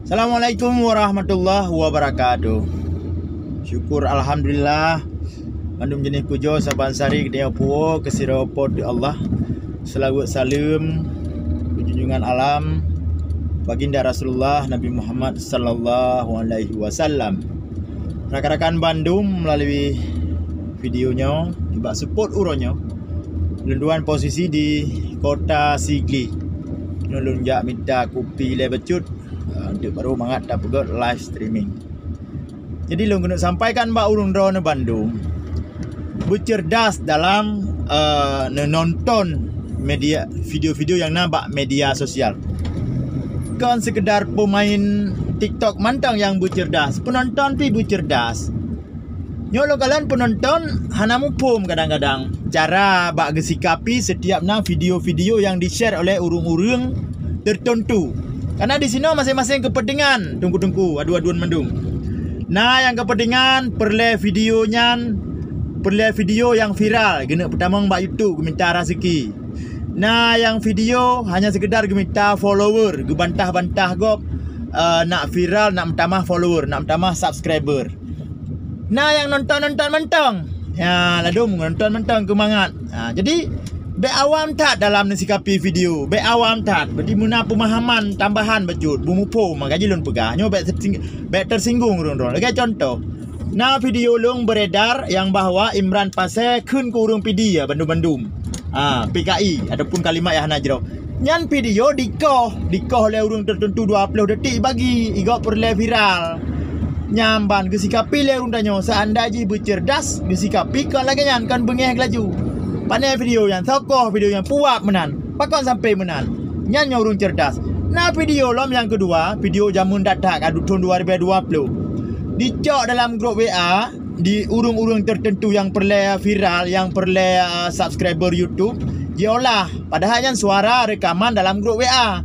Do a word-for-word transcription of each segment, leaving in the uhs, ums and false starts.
Assalamualaikum warahmatullahi wabarakatuh. Syukur alhamdulillah, mandum jeunèh pujoe saban sari geutanyoe puwoe keu sidroe Po teu Allah. Seulaweuet saleuem keu junjungan alam, Baginda Rasulullah Nabi Muhammad sallallahu alaihi wasallam. Rakan-rakan bandum, meulalu video nyoe, nibak seupôt uroe nyoe, lôn tuan posisi di Kota Sigli. Nyoe lôn jak mita kupi lé bacut, eh, untuk baru mangat tapeugöt live streaming. Jadi, lôn keuneuk sampaikan bak ureuëng droeneuh bandum, beuceurdas dalam, eh, neunonton media, video-video nyang na bak media sosial. Kon seukeudar peumain TikTok mantong nyang beuceurdas, peunonton pih beuceurdas. Nyoe lôn kalon peunonton hana muphom kadang-kadang cara bak geusikapi setiap na video-video nyang di-share oleh ureuëng-ureuëng tertentu. Karena di sinoe maséng-maséng keupeuntengan, teungku-teungku, adu-aduan mandum. Na nyang keupeuntengan peureulée video nyan, peureulée video nyang viral, geuneuk peutamong bak YouTube geuminta raseuki. Na nyang video hanya seukeudar geuminta follower, geubantah-bantah gob, eh, nak viral, nak meutamah follower, nak meutamah subscriber. Na nyang nonton-nonton mantong. Ya, ladôm nonton mantong keu mangat. Ha, jadi, bék awam that dalam neusikapi video. Bék awam that. Berarti meuna peumahaman tambahan bacut. Beumuphom, maka jih lôn peugah. Nyoe bék tersing-, bék tersinggung ureuëng droe. Lagée contoh, na video lôn beredar nyang bahwa Imran Pasé kheun keu ureuëng Pidie ya, bandum-bandum. Ah, P K I ataupun kalimat nyang hana jroh. Nyan video dikoh, dikoh lé ureuëng tertentu dua ploh detik bagi, igob peureulée viral. Nyan ban geusikapi lé ureuëng tanyoe, seandai jih beuceurdas, geusikapi kon lagée nyan, kon beungéh geulaju. Pane video nyan, soe koh video nyan, puwab meunan, pakon sampai meunan. Nyan nyoe ureuëng ceurdas. Na video lom nyang keudua, video jameun that-that ka thon dua ribèe dua ploh. Dicok dalam grup W A, di ureuëng-ureuëng tertentu nyang peureulée viral, nyang peureulée, uh, subscriber YouTube, jiolah. Padahai nyan suara reukaman dalam grup W A.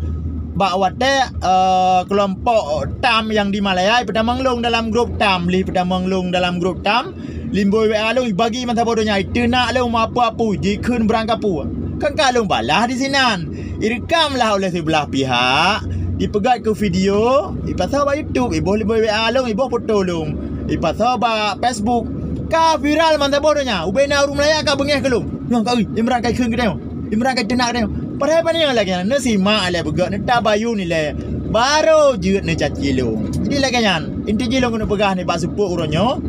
Bak watée, uh, keulompok tam nyang di Malaya ipeutamong lôn dalam grup tam, lheuh ipeutamong lôn dalam grup tam, limbôi W A lôn ibagi meusaboh donya, iteunak lôn meuapu-apu, jikheun beurangkapeue. Kan ka lôn balah di sinan. Ireukam lah oleh siblah pihak, ipeugét keu video, ipasoe bak YouTube, iboh limbôi W A lôn, iboh foto lôn, ipasoe bak Facebook. Ka viral meusaboh donya, ubena ureuëng Malaya ka beungéh keu lôn. Nyoe ka, ui, Imran ka ikheun geutanyoe. Imran ka iteunak geutanyoe. Padahai pane nyang lagée nyan, neusimak ilée beugét, neutabayun ilée. Barô jeuet neucaci lôn. Jadi lagée nyan, inti jih lôn keuneuk peugah nibak seupôt uroe nyoe,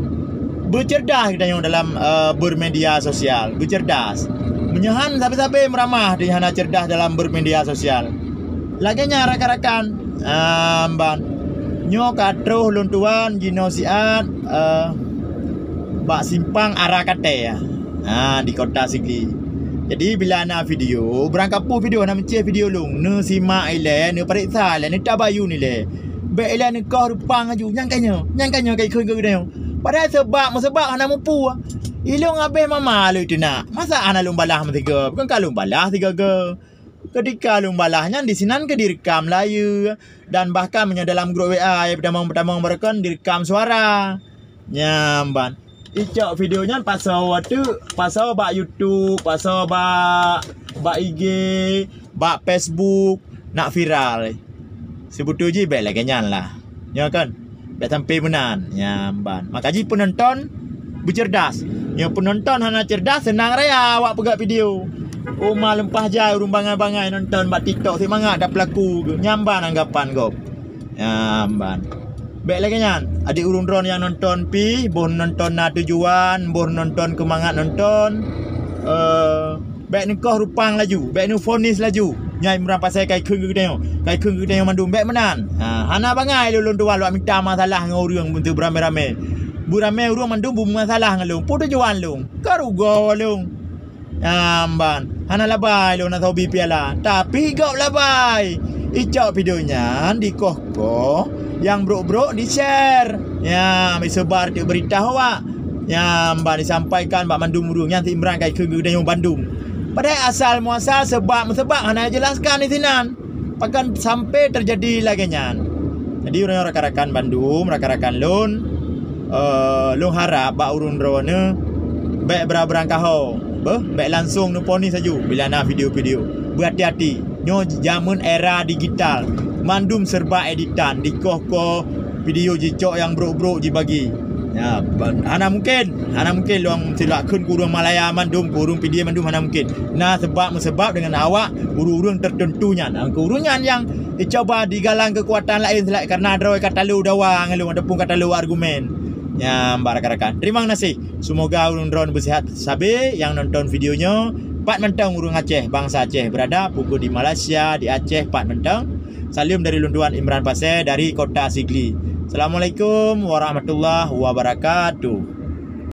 beuceurdas geutanyoe dalam, eh, bermedia sosial. Beuceurdas. Meunyoe han sabe-sabe meuramah di hana ceurdas dalam bermedia sosial. Lagée nyan rakan-rakan, ah, ban. Nyoe ka troh lôn tuan jinoe siat, eh, bak simpang Ara Katée, ah, di Kota Sigli. Jadi bila na video, beurangkapeue video, na meucéh video lôn, neusimak ilée, neupareksa ilée, neutabayun ilée. Bék ilée neukoh reupang laju, nyan ka nyoe, nyan ka nyoe ka ikheun keu geutanyoe. Padahai seubab meuseubab hana mupeue. Ilôn habéh mama lôn iteunak. Masa hana lôn balah meusigoe? Bukan ka lôn balah sigoe-goe. Keutika lôn balah nyan di sinan keu direkam layeue dan bahkan meunyoe dalam grup W A peutamong-peutamong baroekon direkam suara. Nyan ban. Icok video nyan pasoe teuk, pasoe bak YouTube, pasoe bak, bak I G, bak Facebook, nak viral. Seubeutôi jih bék lagée nyan lah. Nyoe kan? Bék sampai meunan. Nyan ban. Maka jih peunonton beuceurdas. Nyoe peunonton hana ceurdas, seunang raya awak peugét video. Uma leumpah jai ureuëng bangai-bangai nonton bak TikTok, seumangat tapeulaku geuh. Nyan ban anggapan gob. Nyan ban. Bék lagée nyan. Adik ureuëng droe nyang nonton pih, boh nonton na tujuan, boh nonton keumangat nonton. Eh, bék neukoh reupang laju, bék neufonis laju. Nyan Imran Pasé ka ikheun keu geutanyoe, ka ikheun keu geutanyoe mandum, bék meunan. Ha, hana bangai lôn, lôn tuan lôn mita masalah ngon ureuëng beutôi beuramé-ramé. Beuramé ureuëng mandum beumasalah ngon lôn. Peue tujuan lôn? Ka rugoe lôn. Nyan ban, hana labai lôn na sobi piala, tapi gob labai. Icok video nyan dikoh-koh, nyang brok-brok di-share. Nyan, iseubar di beurita awak. Nyan ban disampaikan bak mandum ureuëng, nyan si Imran ka ikheun keu geutanyoe bandum. Padahai asal muasal seubab meuseubab hana ijelaskan di sinan. Pakon sampai teujadi lagée nyan. Jadi ureuëng rakan-rakan bandum, rakan-rakan lôn, eh, lôn harab bak ureuëng droeneuh bék beurang-beurang kaho, beuh, bék langsong neufonis laju bila na video-video. Beuhati-hati, nyoe jameun era digital. Mandum serba editan, dikoh-koh, video jicok nyang brok-brok jibagi. Ya, ban-, hana mungkin, hana mungkin lôn silak kheun keu ureuëng Malaya mandum, keu ureuëng Pidie mandum hana mungkin. Na sebab meusebab deungon awak ureuëng-ureuëng tertentu nyan. Keu ureuëng nyan nyang dicuba digalang keukuatan laén silak karena droe ka talo dawa ngon lôn ataupun ka talo argumen. Ya, rakan-rakan. Terima kasih. Semoga ureuëng droe beusehat sabe nyang nonton video nyoe. Pat mantong ureuëng Aceh, bangsa Aceh berada, pukul di Malaysia, di Aceh, pat mantong. Salam dari lôn tuan Imran Pasé dari Kota Sigli. Assalamualaikum warahmatullahi wabarakatuh.